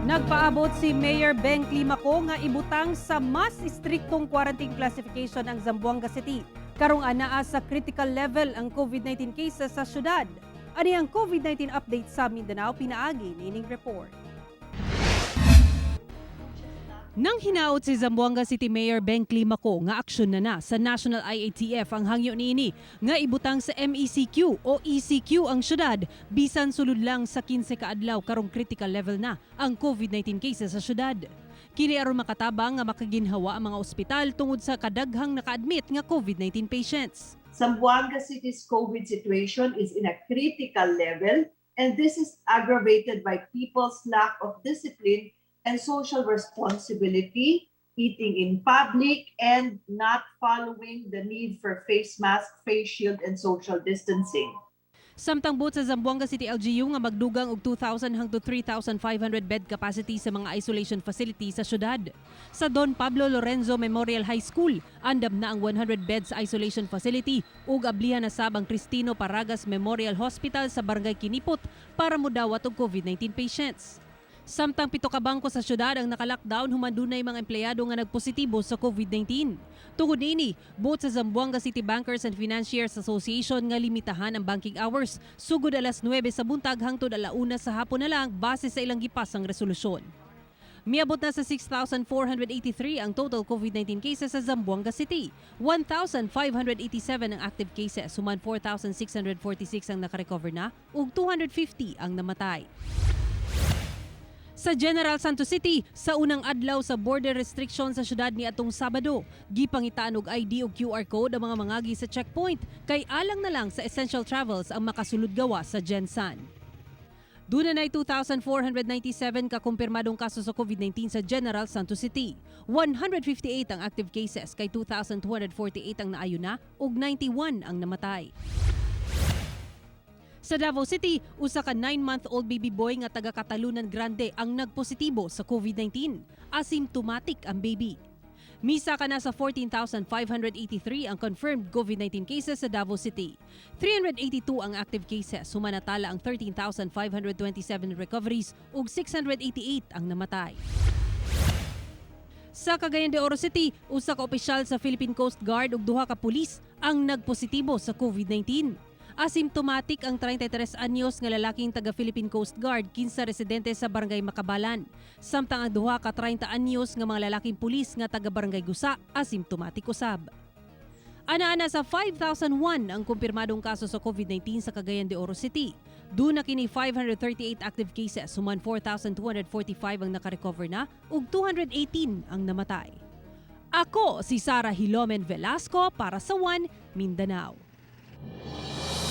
Nagpaabot si Mayor Beng Climaco nga ibutang sa mas istriktong quarantine classification ang Zamboanga City. Karong anaa sa critical level ang COVID-19 cases sa syudad. Ani ang COVID-19 update sa Mindanao pinaagi niining report. Nang hinaot si Zamboanga City Mayor Beng Climaco nga aksyon na na sa National IATF ang hangyo niini nga ibutang sa MECQ o ECQ ang syudad bisan sulod lang sa 15 ka adlaw karong critical level na ang COVID-19 cases sa syudad. Kini aron makatabang nga makaginhawa ang mga ospital tungod sa kadaghang naka-admit nga COVID-19 patients. Zamboanga City's COVID situation is in a critical level, and this is aggravated by people's lack of discipline and social responsibility, eating in public, and not following the need for face mask, face shield, and social distancing. Samtang buot sa Zamboanga City LGU nga magdugang og 2,000 hangtod 3,500 bed capacity sa mga isolation facility sa syudad. Sa Don Pablo Lorenzo Memorial High School, andam na ang 100 beds sa isolation facility ug ablihan na sab ang Cristino Paragas Memorial Hospital sa Barangay Kinipot para modawat og COVID-19 patients. Samtang pito ka bangko sa syudad ang naka-lockdown human dunay mga empleyado nga nagpositibo sa COVID-19. Tungod niini, buot sa Zamboanga City Bankers and Financiers Association nga limitahan ang banking hours sugod alas 9 sa buntag hangtod alauna sa hapon na lang base sa ilang gipasang resolusyon. Miabot na sa 6,483 ang total COVID-19 cases sa Zamboanga City. 1,587 ang active cases, human 4,646 ang nakarecover na ug 250 ang namatay. Sa General Santos City, sa unang adlaw sa border restriction sa syudad ni atong Sabado, gipangitaan og ID ug QR code ang mga mangagi sa checkpoint kay alang na lang sa essential travels ang makasulod gawa sa Gensan. Duna na 2,497 ka kumpirmadong kaso sa COVID-19 sa General Santos City. 158 ang active cases kay 2,248 ang naayo na ug 91 ang namatay. Sa Davao City, usa ka 9-month-old baby boy nga taga Catalunan Grande ang nagpositibo sa COVID-19. Asymptomatic ang baby. Misaka na sa 14,583 ang confirmed COVID-19 cases sa Davao City. 382 ang active cases, human natala ang 13,527 recoveries ug 688 ang namatay. Sa Cagayan de Oro City, usa ka opisyal sa Philippine Coast Guard ug duha ka pulis ang nagpositibo sa COVID-19. Asymptomatic ang 33 anyos nga lalaking taga Philippine Coast Guard kinsa residente sa Barangay Makabalan. Samtang ang duha ka 30 anyos nga mga lalaking pulis nga taga Barangay Gusa asymptomatic usab. Ana-ana sa 5,001 ang kumpirmadong kaso sa COVID-19 sa Cagayan de Oro City. Duna kini 538 active cases, human 4,245 ang nakarecover na ug 218 ang namatay. Ako si Sara Hilomen Velasco para sa One Mindanao.